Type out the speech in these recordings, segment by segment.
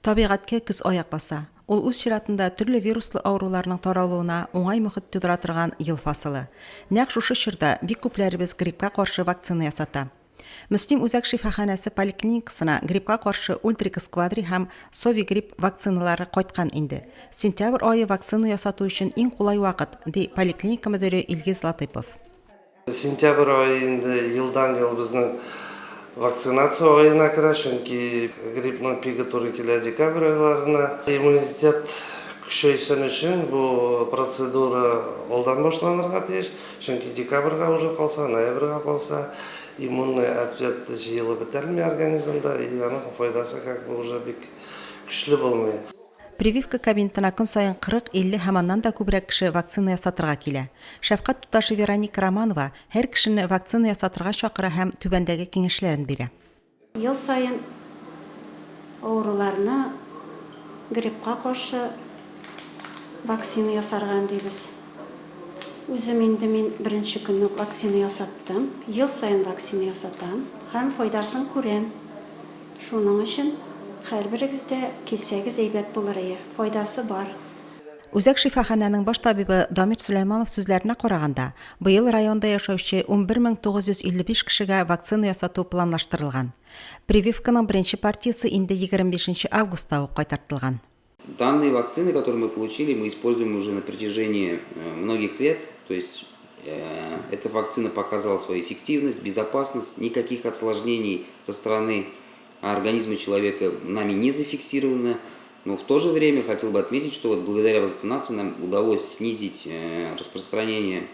Табигатькә көз аяк баса. Ул үз чиратында төрле вируслы авыруларның таралуына уңай мохит тудыра торган ел фасылы. Нәкъ шушы чорда бик күпләребез гриппка каршы вакцина ясата. Мөслим үзәк шифаханәсе поликлиникасына гриппка каршы Ультрикс Квадри һәм Совигрипп вакциналары кайткан инде. Сентябрь ае вакцина ясату өчен иң кулай вакыт, ди поликлиника мөдире Илгиз Латыйпов. Сентябрь ае инде елдан-ел безнең вакцинация аена керә, чөнки гриппның пигы туры килә декабрь айларына. Иммунитет көчәйсен өчен бу процедура алдан башланырга тиеш, чөнки декабрьгә уже калса, ноябрьгә калса, иммунный ответ җыелып бетәлми организмда, и аның файдасы как бы уже бик көчле булмый. Прививка кабинетына көн саен 40, 50 һәм аннан да күбрәк кеше вакцина ясатырга килә. Шәфкать туташы Вероника Романова һәр кешене вакцина ясатырга чакыра һәм түбәндәге киңәшләрен бирә. Ел саен авыруларны гриппка каршы вакцина ясарга өндибез. Үзем инде мин беренче көнне үк вакцина ясаттым. Ел саен вакцина ясатам һәм файдасын күрәм. Шуның өчен һәрберегез дә килсәгез әйбәт булыр ие, файдасы бар. Үзәк шифаханәнең баш табибы Дамир Сөләйманов сүзләренә караганда, быел районда яшәүче 11955 кешегә вакцина ясату планлаштырылган. Прививканың беренче партиясе инде 25 нче августта ук кайтартылган. Данные вакцины, которые мы получили, мы используем уже на протяжении э, многих лет. То есть э, эта вакцина показала свою эффективность, безопасность, никаких осложнений со стороны организма человека нами не зафиксировано. Но в то же время хотел бы отметить, что вот благодаря вакцинации нам удалось снизить э, распространение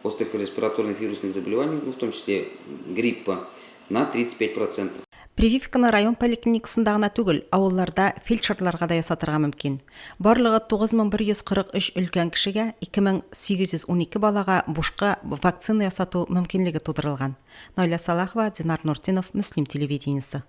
острых респираторных вирусных заболеваний, ну, в том числе гриппа, на 35%. Прививканы район поликлиникасында гына түгел, авылларда фельдшерларга да ясатырга мөмкин. Барлыгы 9143 өлкән кешегә, 2812 балага бушка вакцина ясату мөмкинлеге тудырылган. Наилә Салахова, Динар Нуртдинов, Мөслим телевидениесе.